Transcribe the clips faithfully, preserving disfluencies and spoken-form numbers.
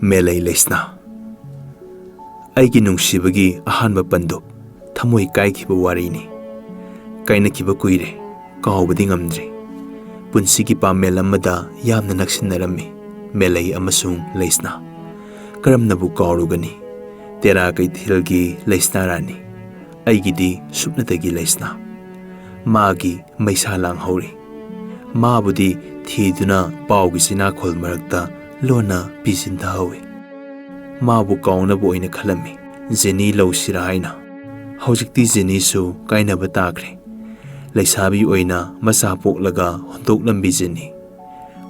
ꯃꯦꯂꯩ ꯂꯩꯁꯅꯥ꯫ ꯑꯩꯒꯤ ꯅꯨꯡꯁꯤꯕꯒꯤ ꯑꯍꯥꯟꯕ ꯄꯟꯗꯨꯞ, ꯊꯃꯣꯏ ꯀꯥꯏꯈꯤꯕ ꯋꯥꯔꯤꯅꯤ꯫ ꯀꯥꯏꯅꯈꯤꯕ ꯀꯨꯏꯔꯦ, ꯀꯥꯎꯕꯗꯤ ꯉꯝꯗ꯭ꯔꯤ꯫ ꯄꯨꯟꯁꯤꯒꯤ ꯄꯥꯃꯦꯜ ꯑꯃꯗ ꯌꯥꯝꯅ ꯅꯛꯁꯤꯟꯅꯔꯝꯃꯤ ꯃꯦꯂꯩ ꯑꯃꯁꯨꯡ ꯂꯩꯁꯅꯥ꯫ ꯀꯔꯝꯅꯕꯨ ꯀꯥꯎꯔꯨꯒꯅꯤ? ꯇꯦꯔꯥ ꯀꯩꯊꯦꯜꯒꯤ ꯂꯩꯁꯅꯥ ꯔꯥꯅꯤ꯫ ꯑꯩꯒꯤꯗꯤ ꯁꯨꯞꯅꯇꯒꯤ ꯂꯩꯁꯅꯥ꯫ ꯃꯥꯒꯤ ꯃꯩꯁꯥ ꯂꯥꯡꯍꯧꯔꯤ꯫ ꯃꯥꯕꯨꯗꯤ ꯊꯤꯗꯨꯅ ꯄꯥꯎꯒꯤ ꯆꯤꯅꯥꯈꯣꯜ ꯃꯔꯛꯇ ꯂꯣꯟꯅ ꯄꯤꯁꯤꯟꯊꯍꯧꯏ꯫ ꯃꯥꯕꯨ ꯀꯥꯎꯅꯕ ꯑꯣꯏꯅ ꯈꯜꯂꯝꯃꯤ, ꯖꯦꯅꯤ ꯂꯧꯁꯤꯔꯥ ꯍꯥꯏꯅ꯫ ꯍꯧꯖꯤꯛꯇꯤ ꯖꯦꯅꯤꯁꯨ ꯀꯥꯏꯅꯕ ꯇꯥꯈ꯭ꯔꯦ꯫ ꯂꯩꯁꯥꯕꯤ ꯑꯣꯏꯅ ꯃꯆꯥ ꯄꯣꯛꯂꯒ ꯍꯨꯟꯗꯣꯛꯂꯝꯕꯤ ꯖꯦꯅꯤ꯫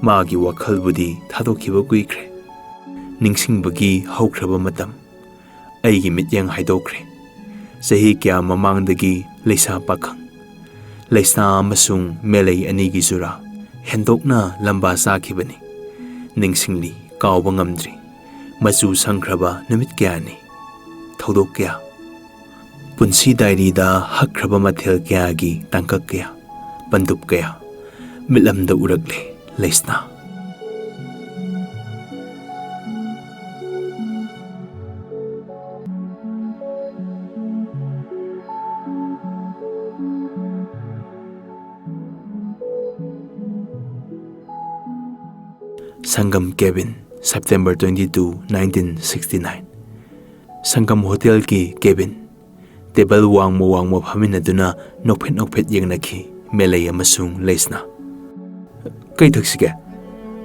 ꯃꯥꯒꯤ ꯋꯥꯈꯜꯕꯨꯗꯤ ꯊꯥꯗꯣꯛꯈꯤꯕ ꯀꯨꯏꯈ꯭ꯔꯦ꯫ ꯅꯤꯡꯁꯤꯡꯕꯒꯤ ꯍꯧꯈ꯭ꯔꯕ ꯃꯇꯝ꯫ ꯑꯩꯒꯤ ꯃꯤꯠꯌꯦꯡ ꯍꯥꯏꯗꯣꯛꯈ꯭ꯔꯦ꯫ ꯆꯍꯤ ꯀꯌꯥ ꯃꯃꯥꯡꯗꯒꯤ ꯂꯩꯁꯥ ꯄꯥꯈꯪ, ꯂꯩꯁꯅꯥ ꯑꯃꯁꯨꯡ ꯃꯦꯂꯩ ꯑꯅꯤꯒꯤ ꯖꯨꯔꯥ ꯍꯦꯟꯗꯣꯛꯅ ꯂꯝꯕꯥ ꯆꯥꯈꯤꯕꯅꯤ꯫ ꯅꯤꯡꯁꯤꯡꯂꯤ, ꯀꯥꯎꯕ ꯉꯝꯗ꯭ꯔꯤ꯫ ꯃꯆꯨ ꯁꯪꯈ꯭ꯔꯕ ꯅꯨꯃꯤꯠ ꯀꯌꯥꯅꯤ, ꯊꯧꯗꯣꯛ ꯀꯌꯥ, ꯄꯨꯟꯁꯤ ꯗꯥꯏꯔꯤꯗ ꯍꯛꯈ꯭ꯔꯕ ꯃꯊꯦꯜ ꯀꯌꯥꯒꯤ ꯇꯥꯡꯀꯛ ꯀꯌꯥ, ꯄꯟꯗꯨꯞ ꯀꯌꯥ, ꯃꯤꯠꯂꯝꯗ ꯎꯔꯛꯂꯦ ꯂꯩꯁꯅꯥ꯫ ꯁꯪꯒꯝ cabin, September twenty two, nineteen sixty nine꯫ ꯁꯪꯒꯝ ꯍꯣꯇꯦꯜꯒꯤ ꯀꯦꯕꯤꯟ꯫ ꯇꯦꯕꯜ ꯋꯥꯡꯃ ꯋꯥꯡꯃ ꯐꯝꯃꯤꯟꯅꯗꯨꯅ ꯅꯣꯛꯐꯦꯠ ꯅꯣꯛꯐꯦꯠ ꯌꯦꯡꯅꯈꯤ ꯃꯦꯂꯩ ꯑꯃꯁꯨꯡ ꯂꯩꯁꯅꯥ꯫ "ꯀꯩ ꯊꯛꯁꯤꯒꯦ?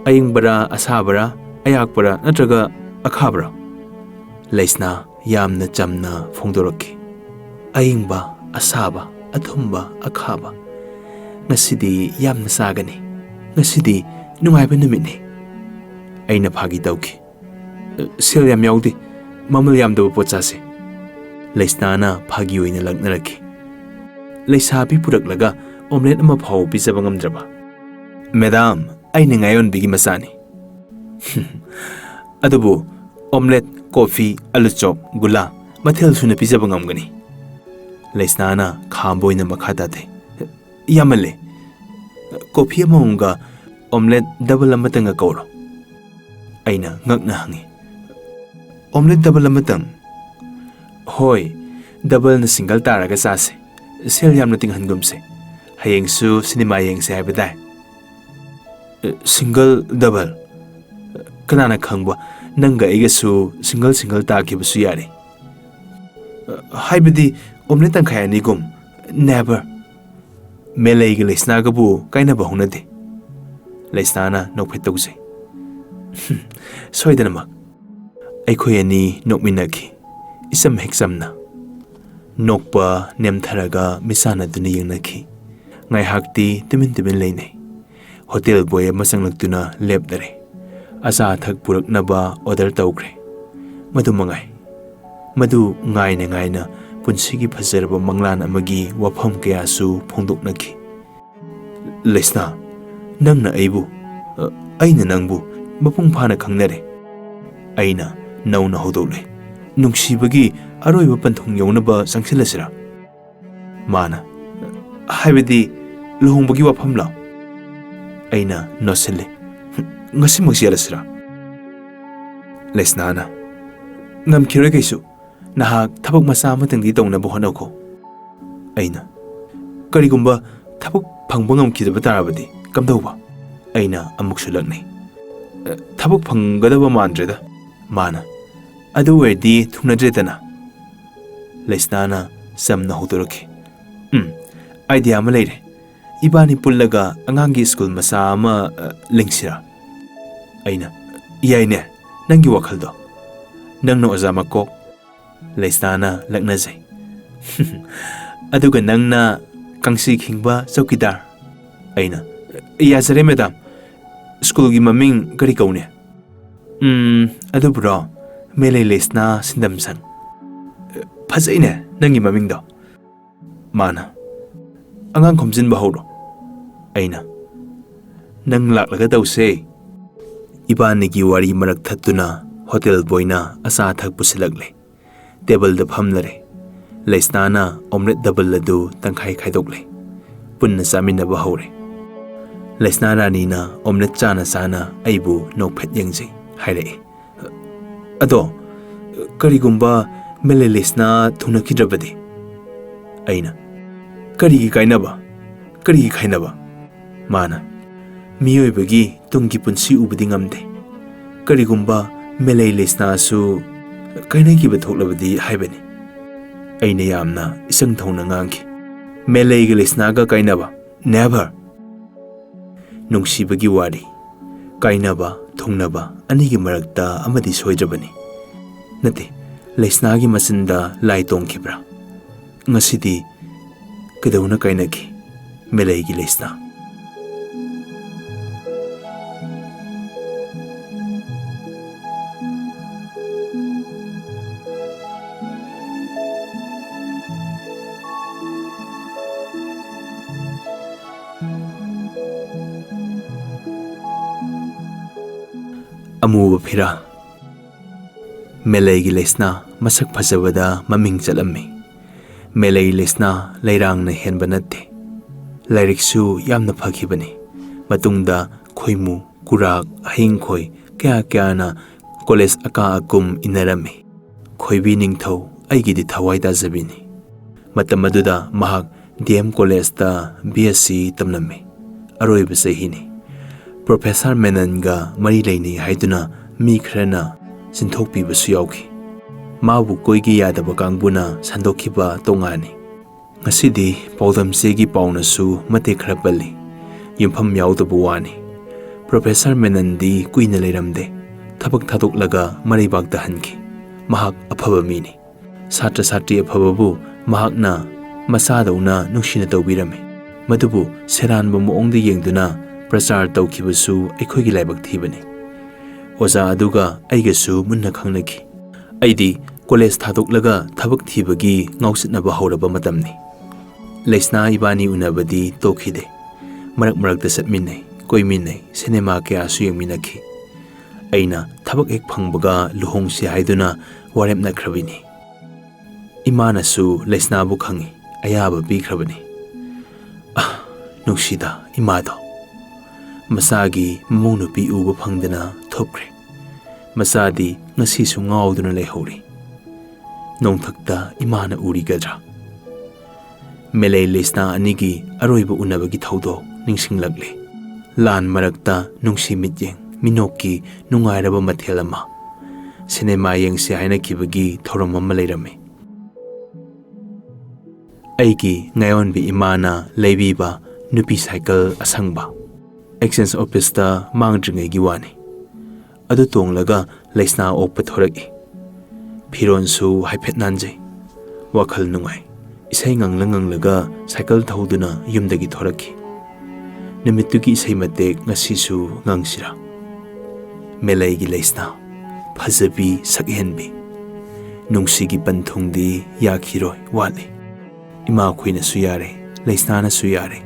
ꯑꯏꯪꯕꯔꯥ, ꯑꯁꯥꯕꯔꯥ, ꯑꯌꯥꯛꯄꯔꯥ ꯅꯠꯇ꯭ꯔꯒ ꯑꯈꯥꯕꯔꯥ?" ꯂꯩꯁꯅꯥ ꯌꯥꯝꯅ ꯆꯝꯅ ꯐꯣꯡꯗꯣꯔꯛꯈꯤ꯫ "ꯑꯏꯪꯕ, ꯑꯁꯥꯕ, ꯑꯊꯨꯝꯕ, ꯑꯈꯥꯕ꯫ ꯉꯁꯤꯗꯤ ꯌꯥꯝꯅ ꯆꯥꯒꯅꯤ꯫ ꯉꯁꯤꯗꯤ ꯅꯨꯡꯉꯥꯏꯕ ꯅꯨꯃꯤꯠꯅꯤ꯫" ꯑꯩꯅ ꯐꯥꯒꯤ ꯇꯧꯈꯤ꯫ "ꯁꯦꯜ ꯌꯥꯝ ꯌꯥꯎꯗꯦ, ꯃꯃꯜ ꯌꯥꯝꯗꯕ ꯄꯣꯠ ꯆꯥꯁꯦ꯫" ꯂꯩꯁꯅꯥꯅ ꯐꯥꯒꯤ ꯑꯣꯏꯅ ꯂꯛꯅꯔꯛꯈꯤ꯫ "ꯂꯩꯁꯥꯕꯤ ꯄꯨꯔꯛꯂꯒ ꯑꯣꯝꯂꯦꯠ ꯑꯃ ꯐꯥꯎꯕ ꯄꯤꯖꯕ ꯉꯝꯗ꯭ꯔꯕ?" "ꯃꯦꯗꯥꯝ, ꯑꯩꯅ ꯉꯥꯌꯣꯟꯕꯤꯒꯤ ꯃꯆꯥꯅꯤ꯫" "ꯑꯗꯨꯕꯨ ꯑꯣꯝꯂꯦꯠ, ꯀꯣꯐꯤ, ꯑꯂꯨꯆꯣꯞ, ꯒꯨꯂꯥ ꯃꯊꯦꯜ ꯁꯨꯅ ꯄꯤꯖꯕ ꯉꯝꯒꯅꯤ꯫" ꯂꯩꯁꯅꯥꯅ ꯈꯥꯝꯕ ꯑꯣꯏꯅ ꯃꯈꯥ ꯇꯥꯊꯩ꯫ "ꯌꯥꯝꯃꯜꯂꯦ꯫ ꯀꯣꯐꯤ ꯑꯃꯃꯝꯒ ꯑꯣꯝꯂꯦꯠ ꯗꯕꯜ ꯑꯃꯇꯪꯒ ꯀꯧꯔꯣ꯫" ꯑꯩꯅ ꯉꯛꯅ ꯍꯪꯉꯤ꯫ ꯑꯣꯝꯂꯦꯠ ꯗꯕꯜ ꯑꯃꯇꯪ? ꯍꯣꯏ, ꯗꯕꯜꯅ ꯁꯤꯡꯒꯜ ꯇꯥꯔꯒ ꯆꯥꯁꯦ꯫ ꯁꯦꯜ ꯌꯥꯝꯅ ꯇꯤꯡꯍꯟꯒꯨꯝꯁꯦ꯫ ꯍꯌꯦꯡꯁꯨ ꯁꯤꯅꯦꯃꯥ ꯌꯦꯡꯁꯦ ꯍꯥꯏꯕ ꯇꯥꯏ꯫ ꯑ, ꯁꯤꯡꯒꯜ ꯗꯕꯜ? ꯀꯅꯥꯅ ꯈꯪꯕ, ꯅꯪꯒ ꯑꯩꯒꯁꯨ ꯁꯤꯡꯒꯜ ꯁꯤꯡꯒꯜ ꯇꯥꯈꯤꯕꯁꯨ ꯌꯥꯔꯦ꯫ ꯑ, ꯍꯥꯏꯕꯗꯤ ꯑꯣꯝꯂꯦꯠ ꯇꯪꯈꯥꯏ ꯑꯅꯤꯒꯨꯝ꯫ ꯅꯦꯚꯔ꯫ ꯃꯦꯂꯩꯒ ꯂꯩꯁꯅꯥꯒꯕꯨ ꯀꯥꯏꯅꯕ ꯍꯧꯅꯗꯦ꯫ ꯂꯩꯁꯅꯥꯅ ꯅꯣꯛꯐꯦꯠ ꯇꯧꯖꯩ꯫ ꯁꯣꯏꯗꯅꯃꯛ꯫ ꯑꯩꯈꯣꯏ ꯑꯅꯤ ꯅꯣꯛꯃꯤꯟꯅꯈꯤ, ꯏꯆꯝ ꯍꯦꯛ ꯆꯝꯅ꯫ ꯅꯣꯛꯄ ꯅꯦꯝꯊꯔꯒ ꯃꯤꯠꯁꯥꯟꯅꯗꯨꯅ ꯌꯦꯡꯅꯈꯤ꯫ ꯉꯥꯏꯍꯥꯛꯇꯤ ꯇꯨꯃꯤꯟ ꯇꯨꯃꯤꯟ ꯂꯩꯅꯩ꯫ ꯍꯣꯇꯦꯜ ꯕꯣꯏ ꯑꯃ ꯆꯪꯂꯛꯇꯨꯅ ꯂꯦꯞꯂꯔꯦ꯫ ꯑꯆꯥ ꯑꯊꯛ ꯄꯨꯔꯛꯅꯕ ꯑꯣꯔꯗꯔ ꯇꯧꯈ꯭ꯔꯦ꯫ ꯃꯗꯨ ꯃꯉꯥꯏ꯫ ꯃꯗꯨ ꯉꯥꯏꯅ ꯉꯥꯏꯅ ꯄꯨꯟꯁꯤꯒꯤ ꯐꯖꯔꯕ ꯃꯪꯂꯥꯟ ꯑꯃꯒꯤ ꯋꯥꯐꯝ ꯀꯌꯥꯁꯨ ꯐꯣꯡꯗꯣꯛꯅꯈꯤ꯫ "ꯂꯩꯁꯅꯥ, ꯅꯪꯅ ꯑꯩꯕꯨ, ꯑ, ꯑꯩꯅ ꯅꯪꯕꯨ ꯃꯄꯨꯡ ꯐꯥꯅ ꯈꯪꯅꯔꯦ꯫" ꯑꯩꯅ ꯅꯧꯅ ꯍꯧꯗꯣꯛꯂꯦ꯫ "ꯅꯨꯡꯁꯤꯕꯒꯤ ꯑꯔꯣꯏꯕ ꯄꯟꯊꯨꯡ ꯌꯧꯅꯕ ꯆꯪꯁꯤꯜꯂꯁꯤꯔꯥ?" ꯃꯥꯅ, "ꯍꯥꯏꯕꯗꯤ ꯂꯨꯍꯣꯡꯕꯒꯤ ꯋꯥꯐꯝꯂꯣ?" ꯑꯩꯅ ꯅꯣꯠꯁꯤꯜꯂꯦ꯫ "ꯉꯁꯤꯃꯛ ꯆꯦꯜꯂꯁꯤꯔꯥ?" ꯂꯩꯁꯅꯥꯅ, "ꯉꯝꯈꯤꯔꯣꯏ ꯀꯩꯁꯨ꯫ ꯅꯍꯥꯛ ꯊꯕꯛ ꯃꯆꯥ ꯑꯃꯇꯪꯗꯤ ꯇꯧꯅꯕ ꯍꯣꯠꯅꯧꯀꯣ꯫" ꯑꯩꯅ, "ꯀꯔꯤꯒꯨꯝꯕ ꯊꯕꯛ ꯐꯪꯕ ꯉꯝꯈꯤꯗꯕ ꯇꯥꯔꯕꯗꯤ ꯀꯝꯗꯧꯕ?" ꯑꯩꯅ ꯑꯃꯨꯛꯁꯨ ꯂꯛꯅꯩ꯫ "ꯑ, ꯊꯕꯛ ꯐꯪꯒꯗꯕ ꯃꯥꯟꯗ꯭ꯔꯦꯗ꯫" ꯃꯥꯅ, "ꯑꯗꯨ ꯑꯣꯏꯔꯗꯤ ꯊꯨꯡꯅꯗ꯭ꯔꯦꯗꯅ꯫" ꯂꯩꯁꯅꯥꯅ ꯆꯝꯅ ꯍꯧꯗꯣꯔꯛꯈꯤ꯫ "ꯎꯝ, ꯑꯥꯏꯗꯤꯌꯥ ꯑꯃ ꯂꯩꯔꯦ꯫ ꯏꯕꯥꯅꯤ ꯄꯨꯜꯂꯒ ꯑꯉꯥꯡꯒꯤ ꯁ꯭ꯀꯨꯜ ꯃꯆꯥ ꯑꯃ, ꯑ, ꯂꯤꯡꯁꯤꯔꯥ?" ꯑꯩꯅ, "ꯌꯥꯏꯅꯦ, ꯅꯪꯒꯤ ꯋꯥꯈꯜꯗꯣ꯫ ꯅꯪꯅ ꯑꯣꯖꯥ ꯃꯀꯣꯛ꯫" ꯂꯩꯁꯅꯥꯅ ꯂꯛꯅꯖꯩ꯫ "ꯑꯗꯨꯒ ꯅꯪꯅ ꯀꯥꯡꯁꯤ ꯈꯤꯡꯕ ꯆꯧꯀꯤꯗꯥꯔ꯫" ꯑꯩꯅ, "ꯌꯥꯖꯔꯦ ꯃꯦꯗꯥꯝ꯫ ꯁ꯭ꯀꯨꯜꯒꯤ ꯃꯃꯤꯡ ꯀꯔꯤ ꯀꯧꯅꯤ?" "ꯎꯝ, ꯑꯗꯨꯕꯨꯔꯣ, ꯃꯦꯂꯩ ꯂꯩꯁꯅꯥ ꯁꯤꯟꯗꯝꯁꯪ꯫ ꯐꯖꯩꯅꯦ ꯅꯪꯒꯤ ꯃꯃꯤꯡꯗꯣ꯫" ꯃꯥꯅ, "ꯑꯉꯥꯡ ꯈꯣꯝꯖꯤꯟꯕ ꯍꯧꯔꯣ꯫" ꯑꯩꯅ, "ꯅꯪ ꯂꯥꯛꯂꯒ ꯇꯧꯁꯦ꯫" ꯏꯕꯥꯅꯤꯒꯤ ꯋꯥꯔꯤ ꯃꯔꯛ ꯊꯠꯇꯨꯅ ꯍꯣꯇꯦꯜ ꯕꯣꯏꯅ ꯑꯆꯥ ꯑꯊꯛ ꯄꯨꯁꯤꯜꯂꯛꯂꯦ꯫ ꯇꯦꯕꯜꯗ ꯐꯝꯂꯔꯦ꯫ ꯂꯩꯁꯅꯥꯅ ꯑꯣꯝꯂꯦꯠ ꯗꯕꯜ ꯑꯗꯨ ꯇꯪꯈꯥꯏ ꯈꯥꯏꯗꯣꯛꯂꯦ꯫ ꯄꯨꯟꯅ ꯆꯥꯃꯤꯟꯅꯕ ꯍꯧꯔꯦ꯫ ꯂꯩꯁꯅꯥ ꯔꯥꯅꯤꯅ ꯑꯣꯝꯂꯦꯠ ꯆꯥꯅ ꯆꯥꯅ ꯑꯩꯕꯨ ꯅꯣꯛꯐꯦꯠ ꯌꯦꯡꯖꯩ, ꯍꯥꯏꯔꯛꯏ, "ꯑꯗꯣ, "ꯀꯔꯤꯒꯨꯝꯕ ꯃꯦꯂꯩ ꯂꯩꯁꯅꯥ ꯊꯨꯡꯅꯈꯤꯗ꯭ꯔꯕꯗꯤ?" ꯑꯩꯅ, "ꯀꯔꯤꯒꯤ ꯀꯥꯏꯅꯕ? ꯀꯔꯤꯒꯤ ꯈꯥꯏꯅꯕ?" ꯃꯥꯅ, "ꯃꯤꯑꯣꯏꯕꯒꯤ ꯇꯨꯡꯒꯤ ꯄꯨꯟꯁꯤ ꯎꯕꯗꯤ ꯉꯝꯗꯦ꯫ ꯀꯔꯤꯒꯨꯝꯕ ꯃꯦꯂꯩ ꯂꯩꯁꯅꯥꯁꯨ ꯀꯥꯏꯅꯈꯤꯕ ꯊꯣꯛꯂꯕꯗꯤ ꯍꯥꯏꯕꯅꯤ꯫" ꯑꯩꯅ ꯌꯥꯝꯅ ꯏꯆꯪ ꯊꯧꯅ ꯉꯥꯡꯈꯤ, "ꯃꯦꯂꯩꯒ ꯂꯩꯁꯅꯥꯒ ꯀꯥꯏꯅꯕ? Never!" ꯅꯨꯡꯁꯤꯕꯒꯤ ꯋꯥꯔꯤ, ꯀꯥꯏꯅꯕ, ꯊꯨꯡꯅꯕ ꯑꯅꯤꯒꯤ ꯃꯔꯛꯇ ꯑꯃꯗꯤ ꯁꯣꯏꯗ꯭ꯔꯕꯅꯤ꯫ ꯅꯠꯇꯦ, ꯂꯩꯁꯅꯥꯒꯤ ꯃꯆꯤꯟꯗ ꯂꯥꯏ ꯇꯣꯡꯈꯤꯕ꯭ꯔꯥ? ꯉꯁꯤꯗꯤ ꯀꯩꯗꯧꯅ ꯀꯥꯏꯅꯈꯤ ꯃꯦꯂꯩꯒꯤ ꯂꯩꯁꯅꯥ? ꯑꯃꯨꯕ ꯐꯤꯔꯥ꯫ ꯃꯦꯂꯩꯒꯤ ꯂꯩꯁꯅꯥ ꯃꯁꯛ ꯐꯖꯕꯗ ꯃꯃꯤꯡ ꯆꯠꯂꯝꯃꯤ꯫ ꯃꯦꯂꯩ ꯂꯩꯁꯅꯥ ꯂꯩꯔꯥꯡꯅ ꯍꯦꯟꯕ ꯅꯠꯇꯦ꯫ ꯂꯥꯏꯔꯤꯛꯁꯨ ꯌꯥꯝꯅ ꯐꯈꯤꯕꯅꯤ꯫ ꯃꯇꯨꯡꯗ ꯈꯣꯏꯃꯨ, ꯀꯨꯔꯥꯛ, ꯍꯌꯤꯡꯈꯣꯏ ꯀꯌꯥ ꯀꯌꯥꯅ ꯀꯣꯂꯦꯖ ꯑꯀꯥ ꯑꯀꯨꯝ ꯏꯟꯅꯔꯝꯃꯤ꯫ ꯈꯣꯏꯕꯤ ꯅꯤꯡꯊꯧ ꯑꯩꯒꯤꯗꯤ ꯊꯋꯥꯏ ꯇꯥꯖꯕꯤꯅꯤ꯫ ꯃꯇꯝ ꯑꯗꯨꯗ ꯃꯍꯥꯛ ꯗꯤ ꯑꯦꯝ ꯀꯣꯂꯦꯖꯇ ꯕꯤ ꯑꯦꯁ ꯁꯤ ꯇꯝꯂꯝꯃꯤ꯫ ꯑꯔꯣꯏꯕ ꯆꯍꯤꯅꯤ꯫ ꯄ꯭ꯔꯣꯐꯦꯁꯔ ꯃꯦꯅꯟꯒ ꯃꯔꯤ ꯂꯩꯅꯩ ꯍꯥꯏꯗꯨꯅ ꯃꯤ ꯈꯔꯅ ꯆꯤꯟꯊꯣꯛꯄꯤꯕꯁꯨ ꯌꯥꯎꯈꯤ꯫ ꯃꯥꯕꯨ ꯀꯣꯏꯒꯦ ꯌꯥꯗꯕ ꯀꯥꯡꯕꯨꯅ ꯁꯟꯗꯣꯛꯈꯤꯕ ꯇꯣꯉꯥꯟꯅꯤ꯫ ꯉꯁꯤꯗꯤ ꯄꯥꯎꯗꯝꯆꯦꯒꯤ ꯄꯥꯎꯅꯁꯨ ꯃꯇꯦꯛ ꯈꯔ ꯄꯜꯂꯤ꯫ ꯌꯨꯝꯐꯝ ꯌꯥꯎꯗꯕ ꯋꯥꯅꯤ꯫ ꯄ꯭ꯔꯣꯐꯦꯁꯔ ꯃꯦꯅꯟꯗꯤ ꯀꯨꯏꯅ ꯂꯩꯔꯝꯗꯦ꯫ ꯊꯕꯛ ꯊꯥꯗꯣꯛꯂꯒ ꯃꯔꯩꯕꯥꯛꯇ ꯍꯟꯈꯤ꯫ ꯃꯍꯥꯛ ꯑꯐꯕ ꯃꯤꯅꯤ꯫ ꯁꯥꯇ꯭ꯔ ꯁꯥꯇ꯭ꯔꯤ ꯑꯐꯕꯕꯨ ꯃꯍꯥꯛꯅ ꯃꯆꯥꯗꯧꯅ ꯅꯨꯡꯁꯤꯅ ꯇꯧꯕꯤꯔꯝꯃꯤ꯫ ꯃꯗꯨꯕꯨ ꯁꯦꯔꯥꯟꯕ ꯃꯑꯣꯡꯗ ꯌꯦꯡꯗꯨꯅ ꯄ꯭ꯔꯆꯥꯔ ꯇꯧꯈꯤꯕꯁꯨ ꯑꯩꯈꯣꯏꯒꯤ ꯂꯥꯏꯕꯛ ꯊꯤꯕꯅꯤ꯫ ꯑꯣꯖꯥ ꯑꯗꯨꯒ ꯑꯩꯒꯁꯨ ꯃꯨꯟꯅ ꯈꯪꯅꯈꯤ꯫ ꯑꯩꯗꯤ ꯀꯣꯂꯦꯖ ꯊꯥꯗꯣꯛꯂꯒ ꯊꯕꯛ ꯊꯤꯕꯒꯤ ꯉꯥꯎꯆꯠꯅꯕ ꯍꯧꯔꯕ ꯃꯇꯝꯅꯤ꯫ ꯂꯩꯁꯅꯥ ꯏꯕꯥꯅꯤ ꯎꯅꯕꯗꯤ ꯇꯣꯛꯈꯤꯗꯦ꯫ ꯃꯔꯛ ꯃꯔꯛꯇ ꯆꯠꯃꯤꯟꯅꯩ, ꯀꯣꯏꯃꯤꯟꯅꯩ, ꯁꯤꯅꯦꯃꯥ ꯀꯌꯥꯁꯨ ꯌꯦꯡꯃꯤꯟꯅꯈꯤ꯫ ꯑꯩꯅ ꯊꯕꯛ ꯍꯦꯛ ꯐꯪꯕꯒ ꯂꯨꯍꯣꯡꯁꯤ ꯍꯥꯏꯗꯨꯅ ꯋꯥꯔꯦꯞꯅꯈ꯭ꯔꯕꯤꯅꯤ꯫ ꯏꯃꯥꯅꯁꯨ ꯂꯩꯁꯅꯥꯕꯨ ꯈꯪꯏ, ꯑꯌꯥꯕ ꯄꯤꯈ꯭ꯔꯕꯅꯤ꯫ ꯑꯥ, ꯅꯨꯡꯁꯤꯗ ꯏꯃꯥꯗꯣ꯫ ꯃꯆꯥꯒꯤ ꯃꯃꯧ ꯅꯨꯄꯤ ꯎꯕ ꯐꯪꯗꯅ ꯊꯨꯞꯈ꯭ꯔꯦ꯫ ꯃꯆꯥꯗꯤ ꯉꯁꯤꯁꯨ ꯉꯥꯎꯗꯨꯅ ꯂꯩꯍꯧꯔꯤ꯫ ꯅꯣꯡꯊꯛꯇ ꯏꯃꯥꯅ ꯎꯔꯤꯒꯗ꯭ꯔꯥ? ꯃꯦꯂꯩ ꯂꯩꯁꯅꯥ ꯑꯅꯤꯒꯤ ꯑꯔꯣꯏꯕ ꯎꯅꯕꯒꯤ ꯊꯧꯗꯣꯛ ꯅꯤꯡꯁꯤꯡꯂꯛꯂꯦ꯫ ꯂꯥꯟ ꯃꯔꯛꯇ ꯅꯨꯡꯁꯤ ꯃꯤꯠꯌꯦꯡ ꯃꯤꯅꯣꯛꯀꯤ ꯅꯨꯡꯉꯥꯏꯔꯕ ꯃꯊꯦꯜ ꯑꯃ꯫ ꯁꯤꯅꯦꯃꯥ ꯌꯦꯡꯁꯤ ꯍꯥꯏꯅꯈꯤꯕꯒꯤ ꯊꯧꯔꯝ ꯑꯃ ꯂꯩꯔꯝꯃꯤ꯫ ꯑꯩꯒꯤ ꯉꯥꯌꯣꯟꯕꯤ ꯏꯃꯥꯅ ꯂꯩꯕꯤꯕ ꯅꯨꯄꯤ ꯁꯥꯏꯀꯜ ꯑꯁꯪꯕ꯫ ꯑꯦꯛꯁꯆꯦꯟꯖ ꯑꯣꯐꯤꯁꯇ ꯃꯥꯡꯗ꯭ꯔꯤꯉꯩꯒꯤ ꯋꯥꯅꯤ꯫ ꯑꯗꯨ ꯇꯣꯡꯂꯒ ꯂꯩꯁꯅꯥ ꯑꯣꯛꯄ ꯊꯣꯔꯛꯏ꯫ ꯐꯤꯔꯣꯟꯁꯨ ꯍꯥꯏꯐꯦꯠ ꯅꯥꯟꯖꯩ꯫ ꯋꯥꯈꯜ ꯅꯨꯡꯉꯥꯏ꯫ ꯏꯁꯩ ꯉꯪꯂ ꯉꯪꯂꯒ ꯁꯥꯏꯀꯜ ꯊꯧꯗꯨꯅ ꯌꯨꯝꯗꯒꯤ ꯊꯣꯔꯛꯈꯤ꯫ ꯅꯨꯃꯤꯠꯇꯨꯒꯤ ꯏꯁꯩ ꯃꯇꯦꯛ ꯉꯁꯤꯁꯨ ꯉꯪꯁꯤꯔꯥ? ꯃꯦꯂꯩꯒꯤ ꯂꯩꯁꯅꯥ, ꯐꯖꯕꯤ ꯁꯛꯍꯦꯟꯕꯤ, ꯅꯨꯡꯁꯤꯒꯤ ꯄꯟꯊꯨꯡꯗꯤ ꯌꯥꯈꯤꯔꯣꯏ, ꯋꯥꯠꯂꯤ꯫ ꯏꯃꯥꯈꯣꯏꯅꯁꯨ ꯌꯥꯔꯦ, ꯂꯩꯁꯅꯥꯅꯁꯨ ꯌꯥꯔꯦ,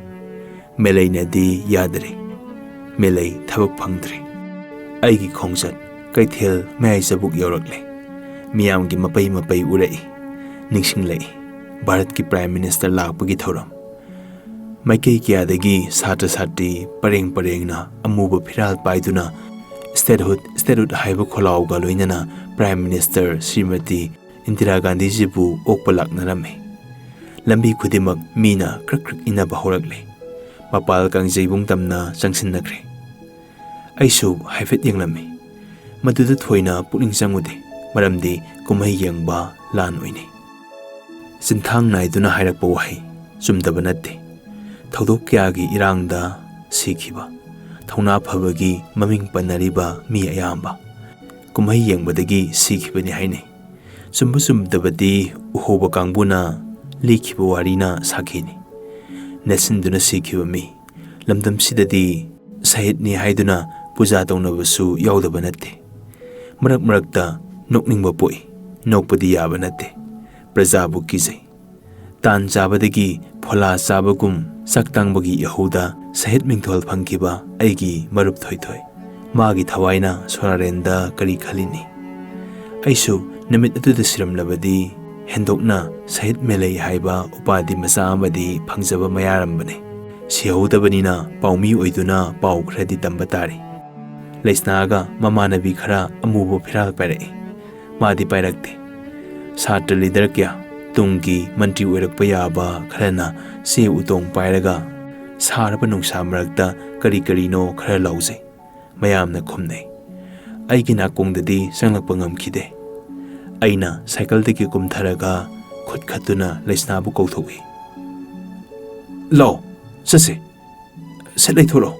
ꯃꯦꯂꯩꯅꯗꯤ ꯌꯥꯗ꯭ꯔꯦ꯫ ꯃꯦꯂꯩ ꯊꯕꯛ ꯐꯪꯗ꯭ꯔꯦ꯫ ꯑꯩꯒꯤ ꯈꯣꯡꯆꯠ ꯀꯩꯊꯦꯜ ꯃꯌꯥꯏ ꯆꯕꯨꯛ ꯌꯧꯔꯛꯂꯦ꯫ ꯃꯤꯌꯥꯝꯒꯤ ꯃꯄꯩ ꯃꯄꯩ ꯎꯔꯛꯏ꯫ ꯅꯤꯡꯁꯤꯡꯂꯛꯏ ꯚꯥꯔꯠꯀꯤ ꯄ꯭ꯔꯥꯏꯝ ꯃꯤꯅꯤꯁꯇꯔ ꯂꯥꯛꯄꯒꯤ ꯊꯧꯔꯝ꯫ ꯃꯥꯏꯀꯩ ꯀꯌꯥꯗꯒꯤ ꯁꯥꯇ꯭ꯔ ꯁꯥꯇ꯭ꯔꯤ ꯄꯔꯦꯡ ꯄꯔꯦꯡꯅ ꯑꯃꯨꯕ ꯐꯤꯔꯥꯜ ꯄꯥꯏꯗꯨꯅ statehood, statehood ꯍꯥꯏꯕ ꯈꯣꯜꯂꯥꯎꯒ ꯂꯣꯏꯅꯅ ꯄ꯭ꯔꯥꯏꯝ ꯃꯤꯅꯤꯁꯇꯔ ꯁ꯭ꯔꯤꯃꯇꯤ ꯏꯟꯗꯤꯔꯥ ꯒꯥꯟꯙꯤꯖꯤꯕꯨ ꯑꯣꯛꯄ ꯂꯥꯛꯅꯔꯝꯃꯤ꯫ ꯂꯝꯕꯤ ꯈꯨꯗꯤꯡꯃꯛ ꯃꯤꯅ ꯀ꯭ꯔꯛ ꯀ꯭ꯔꯛ ꯏꯟꯅꯕ ꯍꯧꯔꯛꯂꯦ꯫ ꯃꯄꯥꯜ ꯀꯥꯡꯖꯩꯕꯨꯡ ꯇꯝꯅ ꯆꯪꯁꯤꯟꯅꯈ꯭ꯔꯦ꯫ ꯑꯩꯁꯨ ꯍꯥꯏꯐꯦꯠ ꯌꯦꯡꯂꯝꯃꯤ꯫ ꯃꯗꯨꯗ ꯊꯣꯏꯅ ꯄꯨꯛꯅꯤꯡ ꯆꯪꯉꯨꯗꯦ, ꯃꯔꯝꯗꯤ ꯀꯨꯝꯍꯩ ꯌꯦꯡꯕ ꯂꯥꯟ ꯑꯣꯏꯅꯩ꯫ ꯆꯤꯟꯊꯥꯡ ꯅꯥꯏꯗꯨꯅ ꯍꯥꯏꯔꯛꯄ ꯋꯥꯍꯩ ꯆꯨꯝꯗꯕ ꯅꯠꯇꯦ꯫ ꯊꯧꯗꯣꯛ ꯀꯌꯥꯒꯤ ꯏꯔꯥꯡꯗ ꯁꯤꯈꯤꯕ, ꯊꯧꯅꯥ ꯐꯕꯒꯤ ꯃꯃꯤꯡ ꯄꯟꯅꯔꯤꯕ ꯃꯤ ꯑꯌꯥꯝꯕ ꯀꯨꯝꯍꯩ ꯌꯦꯡꯕꯗꯒꯤ ꯁꯤꯈꯤꯕꯅꯤ ꯍꯥꯏꯅꯩ꯫ ꯆꯨꯝꯕ ꯆꯨꯝꯗꯕꯗꯤ ꯎꯍꯧꯕ ꯀꯥꯡꯕꯨꯅ ꯂꯤꯈꯤꯕ ꯋꯥꯔꯤꯅ ꯁꯥꯈꯤꯅꯤ꯫ ꯅꯦꯠꯁꯤꯟꯗꯨꯅ ꯁꯤꯈꯤꯕ ꯃꯤ, ꯂꯝꯗꯝꯁꯤꯗꯗꯤ ꯁꯍꯤꯗꯅꯤ ꯍꯥꯏꯗꯨꯅ ꯄꯨꯖꯥ ꯇꯧꯅꯕꯁꯨ ꯌꯥꯎꯗꯕ ꯅꯠꯇꯦ꯫ ꯃꯔꯛ ꯃꯔꯛꯇ ꯅꯣꯛꯅꯤꯡꯕ ꯄꯣꯛꯏ, ꯅꯣꯛꯄꯗꯤ ꯌꯥꯕ ꯅꯠꯇꯦ꯫ ꯄ꯭ꯔꯖꯥꯕꯨ ꯀꯤꯖꯩ꯫ ꯇꯥꯟ ꯆꯥꯕꯗꯒꯤ ꯐꯣꯂꯥ ꯆꯥꯕꯒꯨꯝ ꯆꯥꯛ ꯇꯥꯡꯕꯒꯤ ꯏꯍꯧꯗ ꯁꯍꯤꯗ ꯃꯤꯡꯊꯣꯜ ꯐꯪꯈꯤꯕ ꯑꯩꯒꯤ ꯃꯔꯨꯞ ꯊꯣꯏꯊꯣꯏ, ꯃꯥꯒꯤ ꯊꯋꯥꯏꯅ ꯁꯣꯔꯥꯔꯦꯟꯗ ꯀꯔꯤ ꯈꯜꯂꯤꯅꯤ? ꯑꯩꯁꯨ ꯅꯨꯃꯤꯠ ꯑꯗꯨꯗ ꯁꯤꯔꯝꯂꯕꯗꯤ ꯍꯦꯟꯗꯣꯛꯅ ꯁꯍꯤꯗ ꯃꯦꯂꯩ ꯍꯥꯏꯕ ꯎꯄꯥꯗꯤ ꯃꯆꯥ ꯑꯃꯗꯤ ꯐꯪꯖꯕ ꯃꯌꯥꯔꯝꯕꯅꯤ꯫ ꯁꯤꯍꯧꯗꯕꯅꯤꯅ ꯄꯥꯎꯃꯤ ꯑꯣꯏꯗꯨꯅ ꯄꯥꯎ ꯈꯔꯗꯤ ꯇꯝꯕ ꯇꯥꯔꯤ꯫ ꯂꯩꯁꯅꯥꯒ ꯃꯃꯥꯟꯅꯕꯤ ꯈꯔ ꯑꯃꯨꯕ ꯐꯤꯔꯥꯜ ꯄꯥꯏꯔꯛꯏ꯫ ꯃꯥꯗꯤ ꯄꯥꯏꯔꯛꯇꯦ꯫ ꯁꯥꯇ꯭ꯔ ꯂꯤꯗꯔ ꯀꯌꯥ, ꯇꯨꯡꯒꯤ ꯃꯟꯇ꯭ꯔꯤ ꯑꯣꯏꯔꯛꯄ ꯌꯥꯕ ꯈꯔꯅ ꯆꯦ ꯎꯇꯣꯡ ꯄꯥꯏꯔꯒ ꯁꯥꯔꯕ ꯅꯨꯡꯁꯥ ꯃꯔꯛꯇ ꯀꯔꯤ ꯀꯔꯤꯅꯣ ꯈꯔ ꯂꯧꯖꯩ꯫ ꯃꯌꯥꯝꯅ ꯈꯨꯝꯅꯩ꯫ ꯑꯩꯒꯤ ꯅꯥꯀꯣꯡꯗꯗꯤ ꯆꯪꯂꯛꯄ ꯉꯝꯈꯤꯗꯦ꯫ ꯑꯩꯅ ꯁꯥꯏꯀꯜꯗꯒꯤ ꯀꯨꯝꯊꯔꯒ ꯈꯨꯠ ꯈꯠꯇꯨꯅ ꯂꯩꯁꯅꯥꯕꯨ ꯀꯧꯊꯣꯛꯏ꯫ "ꯂꯥꯎ, ꯆꯠꯁꯦ꯫ ꯁꯠ ꯂꯩꯊꯣꯔꯛꯑꯣ꯫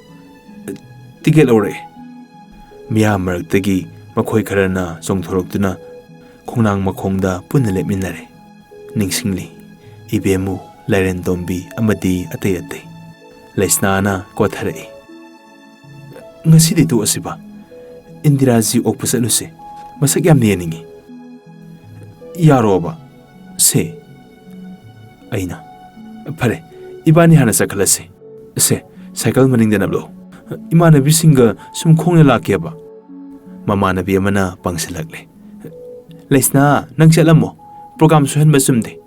ꯇꯤꯀꯦꯠ ꯂꯧꯔꯛꯑꯦ꯫" ꯃꯤꯌꯥꯝ ꯃꯔꯛꯇꯒꯤ ꯃꯈꯣꯏ ꯈꯔꯅ ꯆꯣꯡꯊꯣꯔꯛꯇꯨꯅ ꯈꯣꯡꯅꯥꯡ ꯃꯈꯣꯡꯗ ꯄꯨꯟꯅ ꯂꯦꯞꯃꯤꯟꯅꯔꯦ꯫ ꯅꯤꯡꯁꯤꯡꯂꯤ, ꯏꯕꯦꯝꯃꯨ, ꯂꯥꯏꯔꯦꯟꯇꯣꯝꯕꯤ ꯑꯃꯗꯤ ꯑꯇꯩ ꯑꯇꯩ꯫ ꯂꯩꯁꯅꯥꯅ ꯀꯣꯊꯔꯛꯏ꯫ "ꯉꯁꯤꯗꯤ ꯇꯣꯛꯑꯁꯤꯕ꯫ ꯏꯟꯗꯤꯔꯥꯖꯤ ꯑꯣꯛꯄ ꯆꯠꯂꯨꯁꯦ꯫ ꯃꯁꯛ ꯌꯥꯝꯅ ꯌꯦꯡꯅꯤꯡꯉꯤ꯫" "ꯌꯥꯔꯣꯕ?" "ꯁꯦ꯫" ꯑꯩꯅ, "ꯐꯔꯦ, ꯏꯕꯥꯅꯤ ꯍꯥꯟꯅ ꯆꯠꯈꯠꯂꯁꯦ꯫ ꯁꯦ, ꯁꯥꯏꯀꯜ ꯃꯅꯤꯡꯗ ꯅꯞꯂꯣ꯫ ꯏꯃꯥꯟꯅꯕꯤꯁꯤꯡꯒ ꯁꯨꯝ ꯈꯣꯡꯅ ꯂꯥꯛꯀꯦꯕ꯫" ꯃꯃꯥꯟꯅꯕꯤ ꯑꯃꯅ ꯄꯥꯡꯁꯤꯜꯂꯛꯂꯦ꯫ "ꯂꯩꯁꯅꯥ, ꯅꯪ ꯆꯠꯂꯝꯃꯣ꯫ ꯄ꯭ꯔꯣꯒꯥꯝ ꯁꯣꯏꯍꯟꯕ ꯆꯨꯝꯗꯦ꯫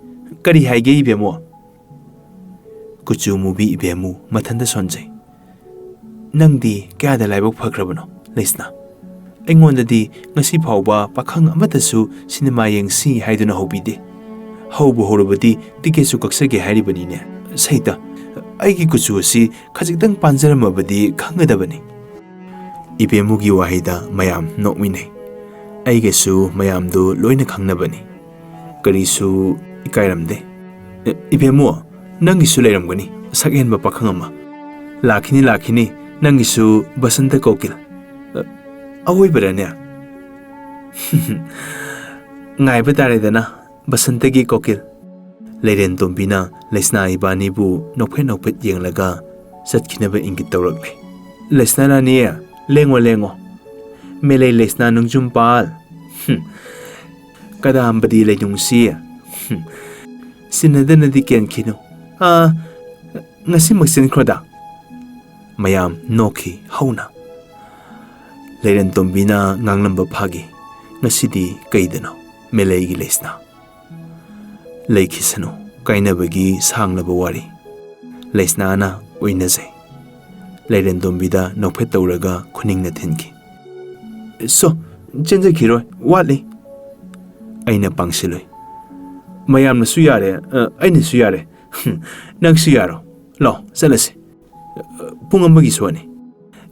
ꯀꯔꯤ ꯍꯥꯏꯒꯦ, ꯏꯕꯦꯝꯃꯣ?" ꯀꯨꯆꯨ ꯃꯨꯕꯤ ꯏꯕꯦꯝꯃꯨ ꯃꯊꯟꯇ ꯁꯣꯟꯖꯩ꯫ "ꯅꯪꯗꯤ ꯀꯌꯥꯗ ꯂꯥꯏꯕꯛ ꯐꯈ꯭ꯔꯕꯅꯣ, ꯂꯩꯁꯅꯥ? ꯑꯩꯉꯣꯟꯗꯗꯤ ꯉꯁꯤ ꯐꯥꯎꯕ ꯄꯥꯈꯪ ꯑꯃꯠꯇꯁꯨ ꯁꯤꯅꯦꯃꯥ ꯌꯦꯡꯁꯤ ꯍꯥꯏꯗꯨꯅ ꯍꯧꯕꯤꯗꯦ꯫ ꯍꯧꯕꯨ ꯍꯧꯔꯕꯗꯤ ꯇꯤꯀꯦꯠꯁꯨ ꯀꯛꯆꯒꯦ ꯍꯥꯏꯔꯤꯕꯅꯤꯅꯦ꯫ ꯁꯩꯇ, ꯑꯩꯒꯤ ꯀꯨꯆꯨ ꯑꯁꯤ ꯈꯖꯤꯛꯇꯪ ꯄꯥꯟꯖꯔꯝꯃꯕꯗꯤ ꯈꯪꯒꯗꯕꯅꯤ꯫" ꯏꯕꯦꯝꯃꯨꯒꯤ ꯋꯥꯍꯩꯗ ꯃꯌꯥꯝ ꯅꯣꯛꯃꯤꯟꯅꯩ꯫ ꯑꯩꯒꯁꯨ ꯃꯌꯥꯝꯗꯨ ꯂꯣꯏꯅ ꯈꯪꯅꯕꯅꯤ꯫ ꯀꯔꯤꯁꯨ ꯏꯀꯥꯏꯔꯝꯗꯦ꯫ "ꯑꯦ, ꯏꯕꯦꯝꯃꯨ, ꯅꯪꯒꯤꯁꯨ ꯂꯩꯔꯝꯒꯅꯤ ꯁꯛꯍꯦꯟꯕ ꯄꯥꯈꯪ ꯑꯃ꯫ ꯂꯥꯛꯈꯤꯅꯤ, ꯂꯥꯛꯈꯤꯅꯤ, ꯅꯪꯒꯤꯁꯨ ꯕꯁꯟꯇ ꯀꯣꯀꯤꯜ꯫ ꯑ, ꯑꯋꯣꯏꯕꯔꯅꯦ?" "ꯉꯥꯏꯕ ꯇꯥꯔꯦꯗꯅ, ꯕꯁꯟꯇꯒꯤ ꯀꯣꯀꯤꯜ꯫" ꯂꯩꯔꯦꯟ ꯇꯣꯝꯕꯤꯅ ꯂꯩꯁꯅꯥ ꯏꯕꯥꯅꯤꯕꯨ ꯅꯣꯛꯐꯦꯠ ꯅꯣꯛꯐꯦꯠ ꯌꯦꯡꯂꯒ ꯆꯠꯈꯤꯅꯕ ꯏꯪꯒꯤꯠ ꯇꯧꯔꯛꯂꯦ꯫ "ꯂꯩꯁꯅꯥ ꯔꯥꯅꯤ, ꯂꯦꯡꯉꯣ, ꯂꯦꯡꯉꯣ꯫ ꯃꯦꯂꯩ ꯂꯩꯁꯅꯥ ꯅꯨꯡꯖꯨꯝꯄꯥꯜ꯫ ꯍꯨꯝ꯫ ꯀꯗꯥꯝꯕꯗꯤ ꯂꯩꯅꯨꯡꯁꯤ꯫ ꯍꯨꯝ꯫ ꯁꯤꯟꯅꯗꯅꯗꯤ ꯀꯦꯟꯈꯤꯅꯨ꯫ ꯑꯥ, ꯉꯁꯤꯃꯛ ꯆꯦꯟꯈ꯭ꯔꯣꯗ꯫" ꯃꯌꯥꯝ ꯅꯣꯛꯈꯤ ꯍꯧꯅ꯫ ꯂꯩꯔꯦꯟ ꯇꯣꯝꯕꯤꯅ ꯉꯥꯡꯂꯝꯕ ꯐꯥꯒꯤ꯫ "ꯉꯁꯤꯗꯤ ꯀꯩꯗꯅꯣ, ꯃꯦꯂꯩꯒꯤ ꯂꯩꯁꯅꯥ?" "ꯂꯩꯈꯤꯁꯅꯨ, ꯀꯥꯏꯅꯕꯒꯤ ꯁꯥꯡꯂꯕ ꯋꯥꯔꯤ꯫" ꯂꯩꯁꯅꯥꯅ ꯑꯣꯏꯅꯖꯩ꯫ ꯂꯥꯏꯔꯦꯟꯗꯣꯝꯕꯤꯗ ꯅꯣꯛꯐꯦꯠ ꯇꯧꯔꯒ ꯈꯨꯅꯤꯡꯅ ꯊꯤꯟꯈꯤ꯫ "ꯁꯣ, ꯆꯦꯟꯖꯈꯤꯔꯣꯏ, ꯋꯥꯠꯂꯤ꯫" ꯑꯩꯅ ꯄꯥꯡꯁꯤꯜꯂꯨꯏ꯫ "ꯃꯌꯥꯝꯅꯁꯨ ꯌꯥꯔꯦ, ꯑ, ꯑꯩꯅꯁꯨ ꯌꯥꯔꯦ꯫ ꯅꯪꯁꯨ ꯌꯥꯔꯣ꯫ ꯂꯥꯛꯑꯣ, ꯆꯠꯂꯁꯤ꯫ ꯄꯨꯡ ꯑꯃꯒꯤ ꯁꯣꯅꯤ꯫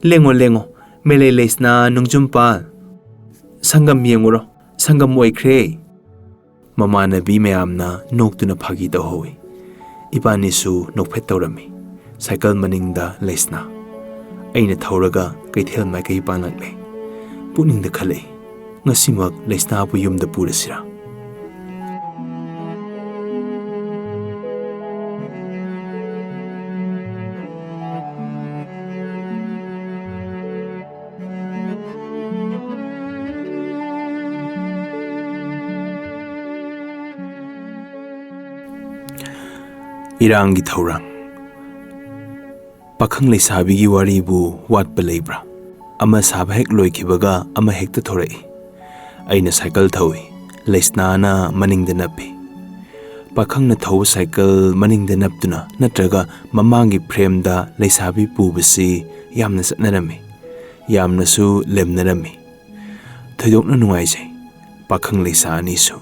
ꯂꯦꯡꯉꯣ, ꯂꯦꯡꯉꯣ, ꯃꯦꯂꯩ ꯂꯩꯁꯅꯥ ꯅꯣꯡꯖꯨꯝꯄꯥꯜ꯫ ꯁꯪꯒꯝ ꯌꯦꯡꯉꯨꯔꯣ, ꯁꯪꯒꯝ ꯑꯣꯏꯈ꯭ꯔꯦ꯫" ꯃꯃꯥꯟꯅꯕꯤ ꯃꯌꯥꯝꯅ ꯅꯣꯛꯇꯨꯅ ꯐꯥꯒꯤ ꯇꯧꯍꯧꯏ꯫ ꯏꯕꯥꯅꯤꯁꯨ ꯅꯣꯛꯐꯦꯠ ꯇꯧꯔꯝꯃꯤ꯫ ꯁꯥꯏꯀꯜ ꯃꯅꯤꯡꯗ ꯂꯩꯁꯅꯥ꯫ ꯑꯩꯅ ꯊꯧꯔꯒ ꯀꯩꯊꯦꯜ ꯃꯥꯏꯀꯩ ꯄꯥꯡꯂꯛꯂꯦ꯫ ꯄꯨꯛꯅꯤꯡꯗ ꯈꯜꯂꯛꯏ, "ꯉꯁꯤꯃꯛ ꯂꯩꯁꯅꯥꯕꯨ ꯌꯨꯝꯗ ꯄꯨꯔꯁꯤꯔꯥ?" ꯏꯔꯥꯡꯒꯤ ꯊꯧꯔꯥꯡ꯫ ꯄꯥꯈꯪ ꯂꯩꯁꯥꯕꯤꯒꯤ ꯋꯥꯔꯤꯕꯨ ꯋꯥꯠꯄ ꯂꯩꯕ꯭ꯔꯥ? ꯑꯃ ꯁꯥꯕ ꯍꯦꯛ ꯂꯣꯏꯈꯤꯕꯒ ꯑꯃ ꯍꯦꯛꯇ ꯊꯣꯔꯛꯏ꯫ ꯑꯩꯅ ꯁꯥꯏꯀꯜ ꯊꯧꯏ, ꯂꯩꯁꯅꯥꯅ ꯃꯅꯤꯡꯗ ꯅꯞꯄꯤ꯫ ꯄꯥꯈꯪꯅ ꯊꯧꯕ ꯁꯥꯏꯀꯜ ꯃꯅꯤꯡꯗ ꯅꯞꯇꯨꯅ ꯅꯠꯇ꯭ꯔꯒ ꯃꯃꯥꯡꯒꯤ ꯐ꯭ꯔꯦꯝꯗ ꯂꯩꯁꯥꯕꯤ ꯄꯨꯕꯁꯤ ꯌꯥꯝꯅ ꯆꯠꯅꯔꯝꯃꯤ, ꯌꯥꯝꯅꯁꯨ ꯂꯦꯝꯅꯔꯝꯃꯤ꯫ ꯊꯣꯏꯗꯣꯛꯅ ꯅꯨꯡꯉꯥꯏꯖꯩ ꯄꯥꯈꯪ ꯂꯩꯁꯥ ꯑꯅꯤꯁꯨ꯫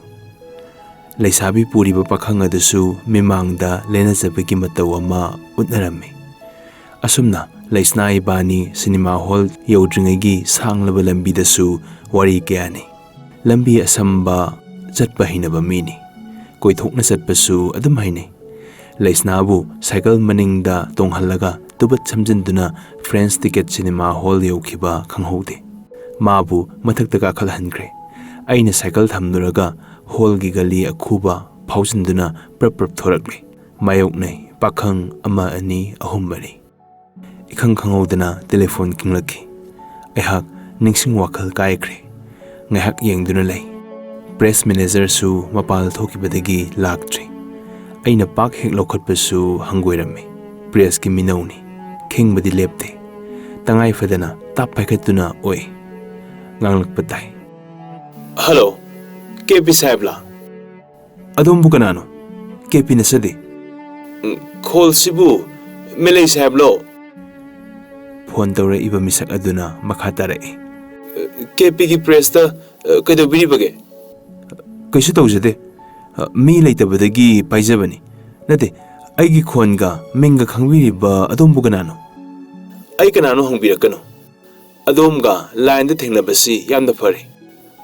ꯂꯩꯁꯥꯕꯤ ꯄꯨꯔꯤꯕ ꯄꯥꯈꯪ ꯑꯗꯨꯁꯨ ꯃꯤꯃꯥꯡꯗ ꯂꯦꯟꯅꯖꯕꯒꯤ ꯃꯇꯧ ꯑꯃ ꯎꯠꯅꯔꯝꯃꯤ꯫ ꯑꯁꯨꯝꯅ ꯂꯩꯁꯅꯥ ꯏꯕꯥꯅꯤ ꯁꯤꯅꯦꯃꯥ ꯍꯣꯜ ꯌꯧꯗ꯭ꯔꯤꯉꯩꯒꯤ ꯁꯥꯡꯂꯕ ꯂꯝꯕꯤꯗꯁꯨ ꯋꯥꯔꯤ ꯀꯌꯥꯅꯤ꯫ ꯂꯝꯕꯤ ꯑꯁꯝꯕ ꯆꯠꯄ ꯍꯩꯅꯕ ꯃꯤꯅꯤ꯫ ꯀꯣꯏꯊꯣꯛꯅ ꯆꯠꯄꯁꯨ ꯑꯗꯨꯝ ꯍꯩꯅꯩ꯫ ꯂꯩꯁꯅꯥꯕꯨ ꯁꯥꯏꯀꯜ ꯃꯅꯤꯡꯗ ꯇꯣꯡꯍꯜꯂꯒ ꯇꯨꯕꯠ ꯁꯝꯖꯤꯟꯗꯨꯅ ꯐ꯭ꯔꯦꯟꯁ ꯇꯤꯀꯦꯠ ꯁꯤꯅꯦꯃꯥ ꯍꯣꯜ ꯌꯧꯈꯤꯕ ꯈꯪꯍꯧꯗꯦ꯫ ꯃꯥꯕꯨ ꯃꯊꯛꯇ ꯀꯥꯈꯠꯍꯟꯈ꯭ꯔꯦ꯫ ꯑꯩꯅ ꯁꯥꯏꯀꯜ ꯊꯝꯂꯨꯔꯒ ꯍꯣꯜꯒꯤ ꯒꯂꯤ ꯑꯈꯨꯕ ꯐꯥꯎꯖꯤꯟꯗꯨꯅ ꯄ꯭ꯔꯞ ꯄ꯭ꯔꯞ ꯊꯣꯔꯛꯂꯦ꯫ ꯃꯥꯌꯣꯛꯅꯩ ꯄꯥꯈꯪ ꯑꯃ, ꯑꯅꯤ, ꯑꯍꯨꯝ, ꯃꯔꯤ꯫ ꯏꯈꯪ ꯈꯪꯍꯧꯗꯅ ꯇꯦꯂꯤꯐꯣꯟ ꯈꯤꯡꯂꯛꯈꯤ꯫ ꯑꯩꯍꯥꯛ ꯅꯤꯡꯁꯤꯡ ꯋꯥꯈꯜ ꯀꯥꯏꯈ꯭ꯔꯦ꯫ ꯉꯥꯏꯍꯥꯛ ꯌꯦꯡꯗꯨꯅ ꯂꯩ꯫ ꯄ꯭ꯔꯦꯁ ꯃꯦꯅꯦꯖꯔꯁꯨ ꯃꯄꯥꯜ ꯊꯣꯛꯈꯤꯕꯗꯒꯤ ꯂꯥꯛꯇ꯭ꯔꯤ꯫ ꯑꯩꯅ ꯄꯥꯛ ꯍꯦꯛ ꯂꯧꯈꯠꯄꯁꯨ ꯍꯪꯒꯣꯏꯔꯝꯃꯤ꯫ ꯄ꯭ꯔꯦꯁꯀꯤ ꯃꯤꯅꯧꯅꯤ꯫ ꯈꯤꯡꯕꯗꯤ ꯂꯦꯞꯇꯦ꯫ ꯇꯉꯥꯏ ꯐꯗꯅ ꯇꯥꯞ ꯄꯥꯏꯈꯠꯇꯨꯅ ꯑꯣꯛꯏ꯫ ꯉꯥꯡꯂꯛꯄ ꯇꯥꯏ꯫ "Hello, K P ꯁꯥꯍꯦꯕꯂꯥ?" "ꯑꯗꯣꯝꯕꯨ ꯀꯅꯥꯅꯣ? K P ꯅꯠꯆꯗꯦ꯫" "ꯎꯝ, ꯈꯣꯜꯁꯤꯕꯨ ꯃꯦꯂꯩ ꯁꯥꯍꯦꯕꯂꯣ?" ꯐꯣꯟ ꯇꯧꯔꯛꯏꯕ ꯃꯤꯁꯛ ꯑꯗꯨꯅ ꯃꯈꯥ ꯇꯥꯔꯛꯏ꯫ "ꯀꯦ ꯄꯤꯒꯤ ꯄ꯭ꯔꯦꯁꯇ, ꯑ, ꯀꯩꯗꯧꯕꯤꯔꯤꯕꯒꯦ?" "ꯀꯩꯁꯨ ꯇꯧꯖꯗꯦ꯫ ꯑ, ꯃꯤ ꯂꯩꯇꯕꯗꯒꯤ ꯄꯥꯏꯖꯕꯅꯤ꯫ ꯅꯠꯇꯦ, ꯑꯩꯒꯤ ꯈꯣꯟꯒ ꯃꯤꯡꯒ ꯈꯪꯕꯤꯔꯤꯕ ꯑꯗꯣꯝꯕꯨ ꯀꯅꯥꯅꯣ?" "ꯑꯩ ꯀꯅꯥꯅꯣ ꯍꯪꯕꯤꯔꯛꯀꯅꯨ꯫ ꯑꯗꯣꯝꯒ ꯂꯥꯏꯟꯗ ꯊꯦꯡꯅꯕꯁꯤ ꯌꯥꯝꯅ ꯐꯔꯦ꯫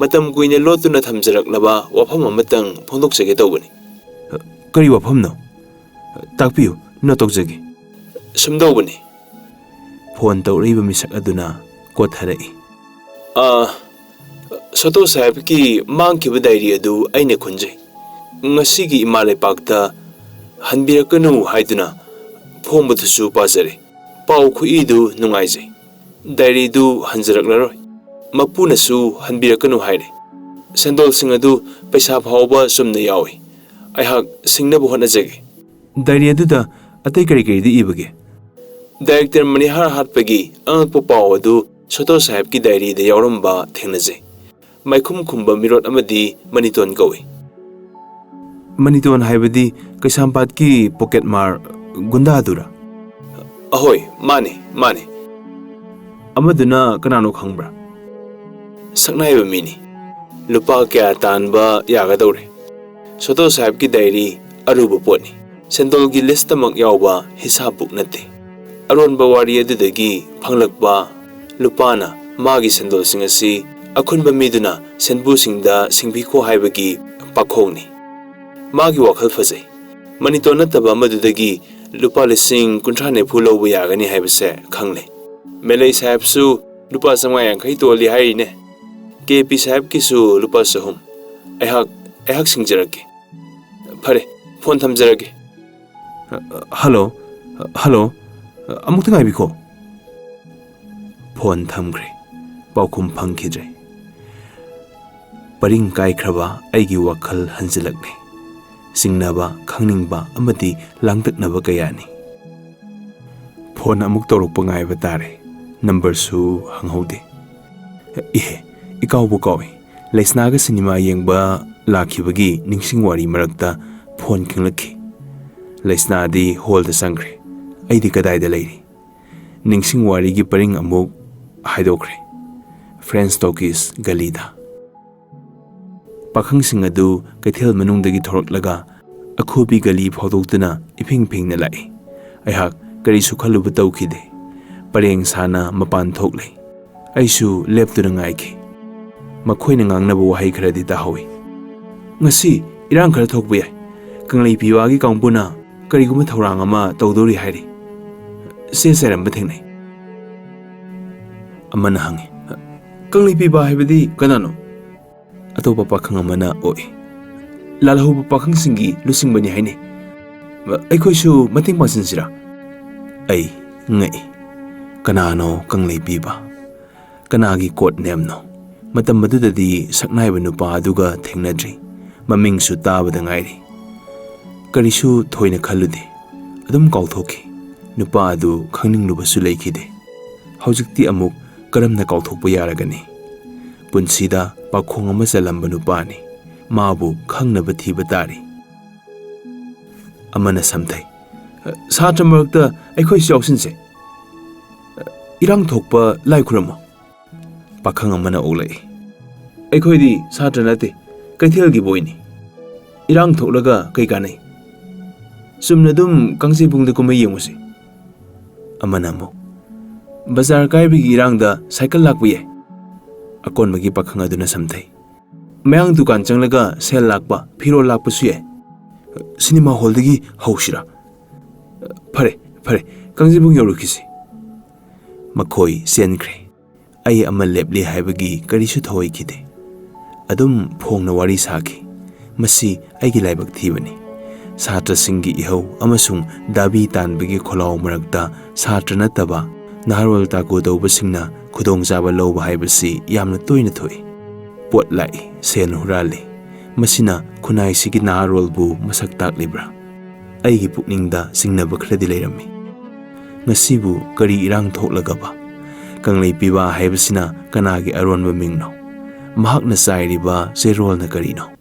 ꯃꯇꯝ ꯀꯨꯏꯅ ꯂꯣꯠꯇꯨꯅ ꯊꯝꯖꯔꯛꯂꯕ ꯋꯥꯐꯝ ꯑꯃꯇꯪ ꯐꯣꯡꯗꯣꯛꯆꯒꯦ ꯇꯧꯕꯅꯤ꯫" "ꯀꯔꯤ ꯋꯥꯐꯝꯅꯣ? ꯇꯥꯛꯄꯤꯌꯨ, ꯅꯣꯠ ꯇꯧꯖꯒꯦ꯫" "ꯁꯨꯝꯗꯧꯕꯅꯤ꯫" ꯐꯣꯟ ꯇꯧꯔꯛꯏꯕ ꯃꯤꯁꯛ ꯑꯗꯨꯅ ꯀꯣꯠꯊꯔꯛꯏ꯫ "ꯑ, ꯁꯣꯇꯣ ꯁꯥꯍꯦꯕꯀꯤ ꯃꯥꯡꯈꯤꯕ ꯗꯥꯏꯔꯤ ꯑꯗꯨ ꯑꯩꯅ ꯈꯨꯟꯖꯩ꯫ ꯉꯁꯤꯒꯤ ꯏꯃꯥ ꯂꯩꯄꯥꯛꯇ ꯍꯟꯕꯤꯔꯛꯀꯅꯨ ꯍꯥꯏꯗꯨꯅ ꯐꯣꯡꯕꯗꯨꯁꯨ ꯄꯥꯖꯔꯦ꯫ ꯄꯥꯎ ꯈꯨꯏꯗꯨ ꯅꯨꯡꯉꯥꯏꯖꯩ꯫ ꯗꯥꯏꯔꯤꯗꯨ ꯍꯟꯖꯔꯛꯂꯔꯣꯏ꯫ ꯃꯄꯨꯅꯁꯨ ꯍꯟꯕꯤꯔꯛꯀꯅꯨ ꯍꯥꯏꯔꯦ꯫ ꯁꯦꯟꯗꯣꯜꯁꯤꯡ ꯑꯗꯨ ꯄꯩꯁꯥ ꯐꯥꯎꯕ ꯆꯨꯝꯅ ꯌꯥꯎꯏ꯫ ꯑꯩꯍꯥꯛ ꯁꯤꯡꯅꯕ ꯍꯣꯠꯅꯖꯒꯦ꯫" "ꯗꯥꯏꯔꯤ ꯑꯗꯨꯗ ꯑꯇꯩ ꯀꯔꯤ ꯀꯔꯤꯗꯤ ꯏꯕꯒꯦ?" "ꯗꯥꯏꯔꯦꯛꯇꯔ ꯃꯅꯤꯍꯥꯔ ꯍꯥꯠꯄꯒꯤ ꯑꯉꯛꯄ ꯄꯥꯎ ꯑꯗꯨ ꯁꯣꯇꯣ ꯁꯥꯍꯦꯕꯀꯤ ꯗꯥꯏꯔꯤꯗ ꯌꯥꯎꯔꯝꯕ ꯊꯦꯡꯅꯖꯩ꯫ ꯃꯥꯏꯈꯨꯝ ꯈꯨꯝꯕ ꯃꯤꯔꯣꯠ ꯑꯃꯗꯤ ꯃꯅꯤꯇꯣꯟ ꯀꯧꯏ꯫" "ꯃꯅꯤꯇꯣꯟ ꯍꯥꯏꯕꯗꯤ ꯀꯩꯁꯥꯝꯄꯥꯠꯀꯤ ꯄꯣꯀꯦꯠ ꯃꯥꯔ ꯒꯨꯟꯗꯥꯗꯨꯔꯥ?" "ꯑꯍꯣꯏ, ꯃꯥꯅꯤ, ꯃꯥꯅꯤ꯫" "ꯑꯃꯗꯨꯅ ꯀꯅꯥꯅꯣ ꯈꯪꯕ꯭ꯔꯥ?" "ꯁꯛꯅꯥꯏꯕ ꯃꯤꯅꯤ꯫ ꯂꯨꯄꯥ ꯀꯌꯥ ꯇꯥꯟꯕ ꯌꯥꯒꯗꯧꯔꯦ? ꯁꯣꯇꯣ ꯁꯥꯍꯦꯕꯀꯤ ꯗꯥꯏꯔꯤ ꯑꯔꯨꯕ ꯄꯣꯠꯅꯤ꯫ ꯁꯦꯟꯗꯣꯜꯒꯤ ꯂꯤꯁꯇꯃꯛ ꯌꯥꯎꯕ ꯍꯤꯁꯥꯞ ꯕꯨꯛ ꯅꯠꯇꯦ꯫" ꯑꯔꯣꯟꯕ ꯋꯥꯔꯤ ꯑꯗꯨꯗꯒꯤ ꯐꯪꯂꯛꯄ ꯂꯨꯄꯥꯅ ꯃꯥꯒꯤ ꯁꯦꯟꯗꯣꯜꯁꯤꯡ ꯑꯁꯤ ꯑꯈꯨꯟꯕ ꯃꯤꯗꯨꯅ ꯁꯦꯟꯕꯨꯁꯤꯡꯗ ꯁꯤꯡꯕꯤꯈꯣ ꯍꯥꯏꯕꯒꯤ ꯄꯥꯈꯣꯡꯅꯤ꯫ ꯃꯥꯒꯤ ꯋꯥꯈꯜ ꯐꯖꯩ꯫ ꯃꯅꯤꯇꯣꯟ ꯅꯠꯇꯕ ꯑꯃꯗꯨꯗꯒꯤ ꯂꯨꯄꯥ ꯂꯤꯁꯤꯡ ꯀꯨꯟꯊ꯭ꯔꯥ ꯅꯤꯐꯨ ꯂꯧꯕ ꯌꯥꯒꯅꯤ ꯍꯥꯏꯕꯁꯦ ꯈꯪꯂꯦ꯫ ꯃꯦꯂꯩ ꯁꯥꯍꯦꯕꯁꯨ ꯂꯨꯄꯥ ꯆꯥꯝꯃꯉꯥ ꯌꯥꯡꯈꯩ ꯇꯣꯜꯂꯤ ꯍꯥꯏꯔꯤꯅꯦ꯫ ꯀꯦ ꯄꯤ ꯁꯥꯍꯦꯕꯀꯤꯁꯨ ꯂꯨꯄꯥ ꯆꯍꯨꯝ꯫ ꯑꯩꯍꯥꯛ, ꯑꯩꯍꯥꯛ ꯁꯤꯡꯖꯔꯛꯀꯦ꯫ ꯐꯔꯦ, ꯐꯣꯟ ꯊꯝꯖꯔꯒꯦ꯫ "ꯍꯜꯂꯣ, ꯍꯜꯂꯣ, ꯑꯃꯨꯛꯇ ꯉꯥꯏꯕꯤꯈꯣ꯫" ꯐꯣꯟ ꯊꯝꯈ꯭ꯔꯦ꯫ ꯄꯥꯎꯈꯨꯝ ꯐꯪꯈꯤꯗ꯭ꯔꯦ꯫ ꯄꯔꯤꯡ ꯀꯥꯏꯈ꯭ꯔꯕ ꯑꯩꯒꯤ ꯋꯥꯈꯜ ꯍꯟꯖꯤꯜꯂꯛꯂꯦ꯫ ꯆꯤꯡꯅꯕ, ꯈꯪꯅꯤꯡꯕ ꯑꯃꯗꯤ ꯂꯥꯡꯇꯛꯅꯕ ꯀꯌꯥꯅꯤ꯫ ꯐꯣꯟ ꯑꯃꯨꯛ ꯇꯧꯔꯛꯄ ꯉꯥꯏꯕ ꯇꯥꯔꯦ꯫ ꯅꯝꯕꯔꯁꯨ ꯍꯪꯍꯧꯗꯦ꯫ ꯏꯍꯦ, ꯏꯀꯥꯎꯕꯨ ꯀꯥꯎꯏ꯫ ꯂꯩꯁꯅꯥꯒ ꯁꯤꯅꯦꯃꯥ ꯌꯦꯡꯕ ꯂꯥꯛꯈꯤꯕꯒꯤ ꯅꯤꯡꯁꯤꯡ ꯋꯥꯔꯤ ꯃꯔꯛꯇ ꯐꯣꯟ ꯈꯤꯡꯂꯛꯈꯤ꯫ ꯂꯩꯁꯅꯥꯗꯤ ꯍꯣꯜꯗ ꯆꯪꯈ꯭ꯔꯦ꯫ ꯑꯩꯗꯤ ꯀꯗꯥꯏꯗ ꯂꯩꯔꯤ? ꯅꯤꯡꯁꯤꯡ ꯋꯥꯔꯤꯒꯤ ꯄꯔꯤꯡ ꯑꯃꯨꯛ ꯍꯥꯏꯗꯣꯛꯈ꯭ꯔꯦ꯫ French Talkies ꯒꯂꯤꯗ꯫ ꯄꯥꯈꯪꯁꯤꯡ ꯑꯗꯨ ꯀꯩꯊꯦꯜ ꯃꯅꯨꯡꯗꯒꯤ ꯊꯣꯔꯛꯂꯒ ꯑꯈꯨꯕꯤ ꯒꯂꯤ ꯐꯥꯎꯗꯣꯛꯇꯨꯅ ꯏꯐꯤꯡ ꯐꯤꯡꯅ ꯂꯥꯛꯏ꯫ ꯑꯩꯍꯥꯛ ꯀꯔꯤꯁꯨ ꯈꯜꯂꯨꯕ ꯇꯧꯈꯤꯗꯦ꯫ ꯄꯔꯦꯡ ꯁꯥꯅ ꯃꯄꯥꯟ ꯊꯣꯛꯂꯦ꯫ ꯑꯩꯁꯨ ꯂꯦꯞꯇꯨꯅ ꯉꯥꯏꯈꯤ꯫ ꯃꯈꯣꯏꯅ ꯉꯥꯡꯅꯕ ꯋꯥꯍꯩ ꯈꯔꯗꯤ ꯇꯥꯍꯧꯏ꯫ "ꯉꯁꯤ ꯏꯔꯥꯡ ꯈꯔ ꯊꯣꯛꯄ ꯌꯥꯏ꯫ ꯀꯪꯂꯩ ꯄꯤꯕꯥꯒꯤ ꯀꯥꯡꯕꯨꯅ ꯀꯔꯤꯒꯨꯝꯕ ꯊꯧꯔꯥꯡ ꯑꯃ ꯇꯧꯗꯧꯔꯤ ꯍꯥꯏꯔꯤ꯫ ꯆꯦ ꯆꯥꯏꯔꯝꯕ ꯊꯦꯡꯅꯩ꯫" ꯑꯃꯅ ꯍꯪꯉꯤ, "ꯀꯪꯂꯩ ꯄꯤꯕꯥ ꯍꯥꯏꯕꯗꯤ ꯀꯅꯥꯅꯣ?" ꯑꯇꯣꯞꯄ ꯄꯥꯈꯪ ꯑꯃꯅ ꯑꯣꯛꯏ, "ꯂꯥꯜꯍꯧꯕ ꯄꯥꯈꯪꯁꯤꯡꯒꯤ ꯂꯨꯆꯤꯡꯕꯅꯤ ꯍꯥꯏꯅꯩ꯫ ꯑꯩꯈꯣꯏꯁꯨ ꯃꯇꯦꯡ ꯄꯥꯡꯁꯤꯟꯁꯤꯔꯥ?" ꯑꯩ ꯉꯛꯏ꯫ ꯀꯅꯥꯅꯣ ꯀꯪꯂꯩ ꯄꯤꯕ? ꯀꯅꯥꯒꯤ ꯀꯣꯗ ꯅꯦꯝꯅꯣ? ꯃꯇꯝ ꯑꯗꯨꯗꯗꯤ ꯁꯛꯅꯥꯏꯕ ꯅꯨꯄꯥ ꯑꯗꯨꯒ ꯊꯦꯡꯅꯗ꯭ꯔꯤ꯫ ꯃꯃꯤꯡꯁꯨ ꯇꯥꯕꯗ ꯉꯥꯏꯔꯤ꯫ ꯀꯔꯤꯁꯨ ꯊꯣꯏꯅ ꯈꯜꯂꯨꯗꯦ꯫ ꯑꯗꯨꯝ ꯀꯥꯎꯊꯣꯛꯈꯤ꯫ ꯅꯨꯄꯥ ꯑꯗꯨ ꯈꯪꯅꯤꯡꯂꯨꯕꯁꯨ ꯂꯩꯈꯤꯗꯦ꯫ ꯍꯧꯖꯤꯛꯇꯤ ꯑꯃꯨꯛ ꯀꯔꯝꯅ ꯀꯥꯎꯊꯣꯛꯄ ꯌꯥꯔꯒꯅꯤ? ꯄꯨꯟꯁꯤꯗ ꯄꯥꯈꯣꯡ ꯑꯃ ꯆꯜꯂꯝꯕ ꯅꯨꯄꯥꯅꯤ꯫ ꯃꯥꯕꯨ ꯈꯪꯅꯕ ꯊꯤꯕ ꯇꯥꯔꯤ꯫ ꯑꯃꯅ ꯁꯝꯊꯩ, "ꯁꯥꯇ꯭ꯔ ꯃꯔꯛꯇ ꯑꯩꯈꯣꯏꯁꯨ ꯌꯥꯎꯁꯤꯟꯁꯦ꯫ ꯏꯔꯥꯡ ꯊꯣꯛꯄ ꯂꯥꯏ ꯈꯨꯔꯝꯃꯣ꯫" ꯄꯥꯈꯪ ꯑꯃꯅ ꯑꯣꯛꯂꯛꯏ, "ꯑꯩꯈꯣꯏꯗꯤ ꯁꯥꯇ꯭ꯔ ꯅꯠꯇꯦ, ꯀꯩꯊꯦꯜꯒꯤ ꯕꯣꯏꯅꯤ꯫ ꯏꯔꯥꯡ ꯊꯣꯛꯂꯒ ꯀꯩ ꯀꯥꯟꯅꯩ? ꯆꯨꯝꯅ ꯑꯗꯨꯝ ꯀꯥꯡꯖꯩꯕꯨꯡꯗ ꯀꯨꯝꯍꯩ ꯌꯦꯡꯉꯨꯁꯤ꯫" ꯑꯃꯅ ꯑꯃꯨꯛ, "ꯕꯖꯥꯔ ꯀꯥꯏꯕꯒꯤ ꯏꯔꯥꯡꯗ ꯁꯥꯏꯀꯜ ꯂꯥꯛꯄ ꯌꯥꯏ꯫" ꯑꯀꯣꯟꯕꯒꯤ ꯄꯥꯈꯪ ꯑꯗꯨꯅ ꯁꯝꯊꯩ, "ꯃꯌꯥꯡ ꯗꯨꯀꯥꯟ ꯆꯪꯂꯒ ꯁꯦꯜ ꯂꯥꯛꯄ, ꯐꯤꯔꯣꯜ ꯂꯥꯛꯄꯁꯨ ꯌꯥꯏ꯫ ꯁꯤꯅꯦꯃꯥ ꯍꯣꯜꯗꯒꯤ ꯍꯧꯁꯤꯔꯥ? ꯐꯔꯦ, ꯐꯔꯦ, ꯀꯥꯡꯖꯩꯕꯨꯡ ꯌꯧꯔꯨꯈꯤꯁꯤ꯫" ꯃꯈꯣꯏ ꯆꯦꯟꯈ꯭ꯔꯦ꯫ ꯑꯩ ꯑꯃ ꯂꯦꯞꯂꯤ ꯍꯥꯏꯕꯒꯤ ꯀꯔꯤꯁꯨ ꯊꯧꯑꯣꯏꯈꯤꯗꯦ꯫ ꯑꯗꯨꯝ ꯐꯣꯡꯅ ꯋꯥꯔꯤ ꯁꯥꯈꯤ꯫ ꯃꯁꯤ ꯑꯩꯒꯤ ꯂꯥꯏꯕꯛ ꯊꯤꯕꯅꯤ꯫ ꯁꯥꯇ꯭ꯔꯁꯤꯡꯒꯤ ꯏꯍꯧ ꯑꯃꯁꯨꯡ ꯗꯥꯕꯤ ꯇꯥꯟꯕꯒꯤ ꯈꯣꯜꯂꯥꯎ ꯃꯔꯛꯇ ꯁꯥꯇ꯭ꯔ ꯅꯠꯇꯕ ꯅꯍꯥꯔꯣꯜ ꯇꯥꯒꯨ ꯇꯧꯕꯁꯤꯡꯅ ꯈꯨꯗꯣꯡꯆꯥꯕ ꯂꯧꯕ ꯍꯥꯏꯕꯁꯤ ꯌꯥꯝꯅ ꯇꯣꯏꯅ ꯊꯣꯛꯏ꯫ ꯄꯣꯠ ꯂꯥꯛꯏ, ꯁꯦꯜ ꯍꯨꯔꯥꯜꯂꯤ꯫ ꯃꯁꯤꯅ ꯈꯨꯟꯅꯥꯏꯁꯤꯒꯤ ꯅꯍꯥꯔꯣꯜꯕꯨ ꯃꯁꯛ ꯇꯥꯛꯂꯤꯕ꯭ꯔꯥ? ꯑꯩꯒꯤ ꯄꯨꯛꯅꯤꯡꯗ ꯆꯤꯡꯅꯕ ꯈꯔꯗꯤ ꯂꯩꯔꯝꯃꯤ꯫ ꯉꯁꯤꯕꯨ ꯀꯔꯤ ꯏꯔꯥꯡ ꯊꯣꯛꯂꯒꯕ? ꯀꯪꯂꯩ ꯄꯤꯕꯥ ꯍꯥꯏꯕꯁꯤꯅ ꯀꯅꯥꯒꯤ ꯑꯔꯣꯟꯕ ꯃꯤꯡꯅꯣ? ꯃꯍꯥꯛꯅ ꯆꯥꯏꯔꯤꯕ ꯆꯦꯔꯣꯜꯅ ꯀꯔꯤꯅꯣ?